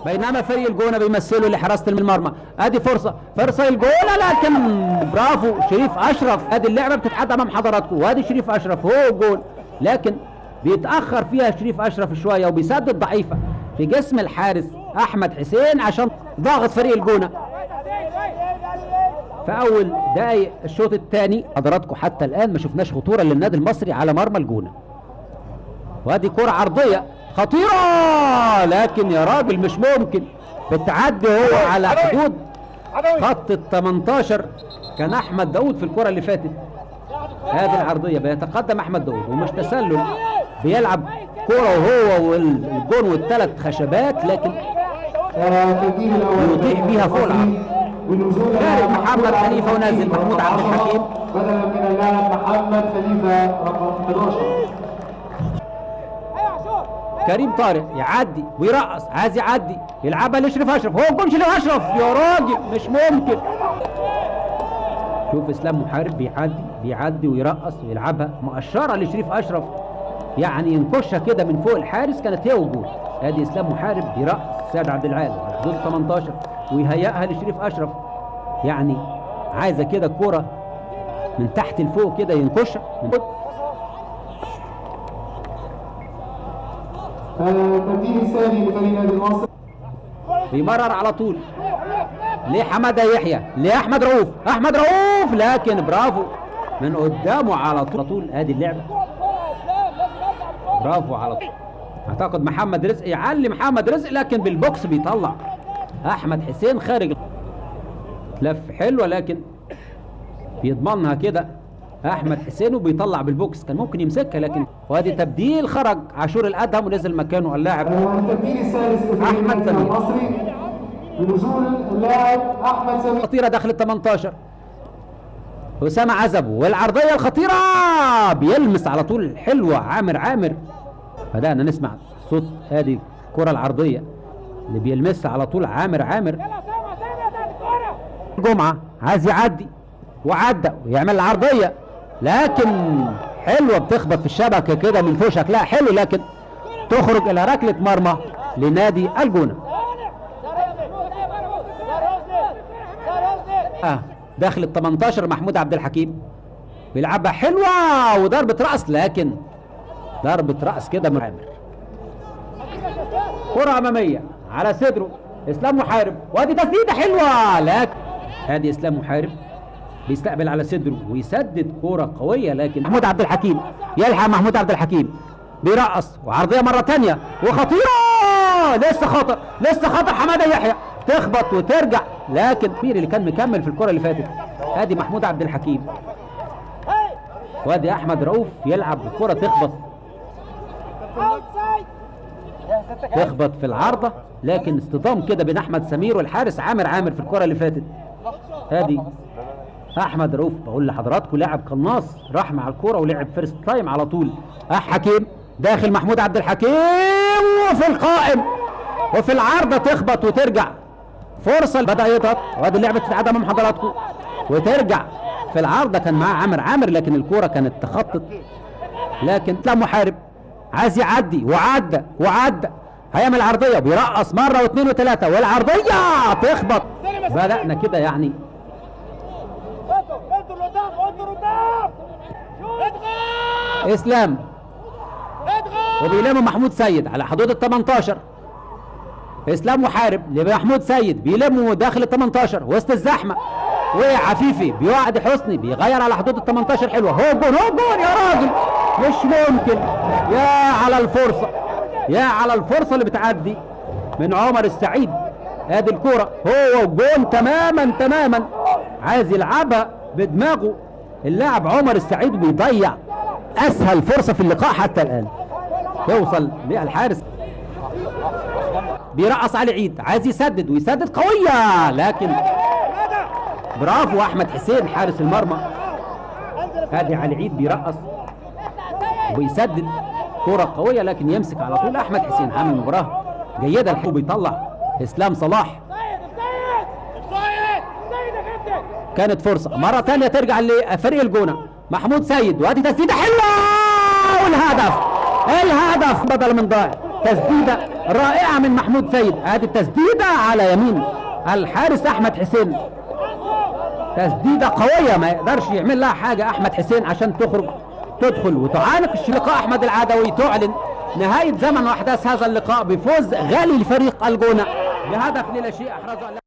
بينما فريق الجونه بيمثله لحراسه المرمى. ادي فرصة، فرصة الجونه، لكن برافو شريف اشرف. ادي اللعبة بتتعدى امام حضراتكم، وادي شريف اشرف هو الجول، لكن بيتاخر فيها شريف اشرف شوية وبيسدد ضعيفة في جسم الحارس احمد حسين عشان ضاغط فريق الجونه. في اول دقايق الشوط الثاني حضراتكم حتى الان ما شفناش خطورة للنادي المصري على مرمى الجونه. وادي كره عرضية خطيرة، لكن يا راجل مش ممكن، بتعدي هو على حدود خط ال 18. كان احمد داوود في الكره اللي فاتت. هذه العرضية بيتقدم احمد داوود ومش تسلل، بيلعب كره وهو والجون والثلاث خشبات، لكن يطيح بيها فوق العرض. خارج محمد خليفة ونازل محمود عبد الحكيم بدلا من اللاعب محمد خليفة رقم 11. كريم طارق يعدي ويرقص، عايز يعدي يلعبها لشريف اشرف، هو الجون شريف اشرف يا راجل مش ممكن. شوف اسلام محارب بيعدي بيعدي ويرقص ويلعبها مقشره لشريف اشرف، يعني ينكشها كده من فوق الحارس، كانت هي وجول. ادي اسلام محارب بيرقص سيد عبد العال على حدود 18 ويهيئها لشريف اشرف، يعني عايزه كده الكورة من تحت لفوق كده ينكشها. التبديل الثاني لفريق النادي المصري، بيمرر على طول لحماده يحيى لاحمد رؤوف، احمد رؤوف لكن برافو من قدامه على طول. ادي اللعبة برافو على طول. اعتقد محمد رزق يعلي محمد رزق، لكن بالبوكس بيطلع احمد حسين خارج. لف حلوة لكن بيضمنها كده احمد حسين وبيطلع بالبوكس، كان ممكن يمسكها لكن. وادي تبديل، خرج عاشور الادهم ونزل مكانه اللاعب التبديل الثالث احمد سمير المصري بنزول اللاعب احمد سمير. خطيرة داخل ال 18، اسامة عزب والعرضيه الخطيرة بيلمس على طول حلوة عامر عامر. بدانا نسمع صوت ادي الكره العرضية اللي بيلمسها على طول عامر عامر. جمعه عايز يعدي وعدى ويعمل العرضية، لكن حلوة بتخبط في الشبكة كده من فوق، شكلها حلو لكن تخرج الى ركلة مرمى لنادي الجونه. داخل ال 18 محمود عبد الحكيم بيلعبها حلوة وضربه راس، لكن ضربه راس كده من عامر. كره امامية على صدره اسلام محارب، وادي تسديده حلوة لكن ادي اسلام محارب بيستقبل على صدره ويسدد كورة قوية، لكن محمود عبد الحكيم يلحق. محمود عبد الحكيم بيرقص وعرضيه مرة ثانية وخطيرة، لسه خطر لسه خطر حمادة يحيى تخبط وترجع، لكن مير اللي كان مكمل في الكره اللي فاتت. ادي محمود عبد الحكيم وادي احمد رؤوف يلعب الكره تخبط تخبط في العارضة، لكن اصطدام كده بين احمد سمير والحارس عامر عامر في الكره اللي فاتت. ادي احمد رؤوف، بقول لحضراتكم لاعب قناص راح مع الكورة ولعب first time على طول. حكيم داخل محمود عبد الحكيم وفي القائم وفي العارضة تخبط وترجع، فرصة بدا يضغط، وادي اللعبة تتعاد امام حضراتكم وترجع في العارضة، كان معاه عامر عامر لكن الكورة كانت تخطط، لكن لا محارب عايز يعدي وعدى وعدى، هيعمل عرضية بيرقص مرة واثنين وثلاثة والعرضيه تخبط. بدأنا كده يعني اسلام وبيلموا محمود سيد على حدود ال 18. اسلام محارب لمحمود سيد بيلموا داخل ال 18 وسط الزحمة، وعفيفي بيوعد حسني بيغير على حدود ال 18 حلوة، هو جون هو جون يا راجل مش ممكن، يا على الفرصة يا على الفرصة اللي بتعدي من عمر السعيد. ادي الكورة هو جون تماما تماما، عايز يلعبها بدماغه اللاعب عمر السعيد، بيضيع اسهل فرصة في اللقاء حتى الان. يوصل للحارس بيرقص علي عيد، عايز يسدد ويسدد قوية، لكن برافو احمد حسين حارس المرمى. ادي علي عيد بيرقص وبيسدد كرة قوية، لكن يمسك على طول احمد حسين، عامل مباراة جيدة وبيطلع اسلام صلاح. كانت فرصة مرة ثانية ترجع لفريق الجونة، محمود سيد وادي تسديدة حلوة والهدف، الهدف بدل من ضائع، تسديدة رائعة من محمود سيد. ادي التسديده على يمين الحارس احمد حسين، تسديده قوية ما يقدرش يعمل لها حاجة احمد حسين عشان تخرج تدخل وتعانق لقاء احمد العدوي. تعلن نهاية زمن واحداث هذا اللقاء بفوز غالي لفريق الجونه بهدف للا شيء احرزه.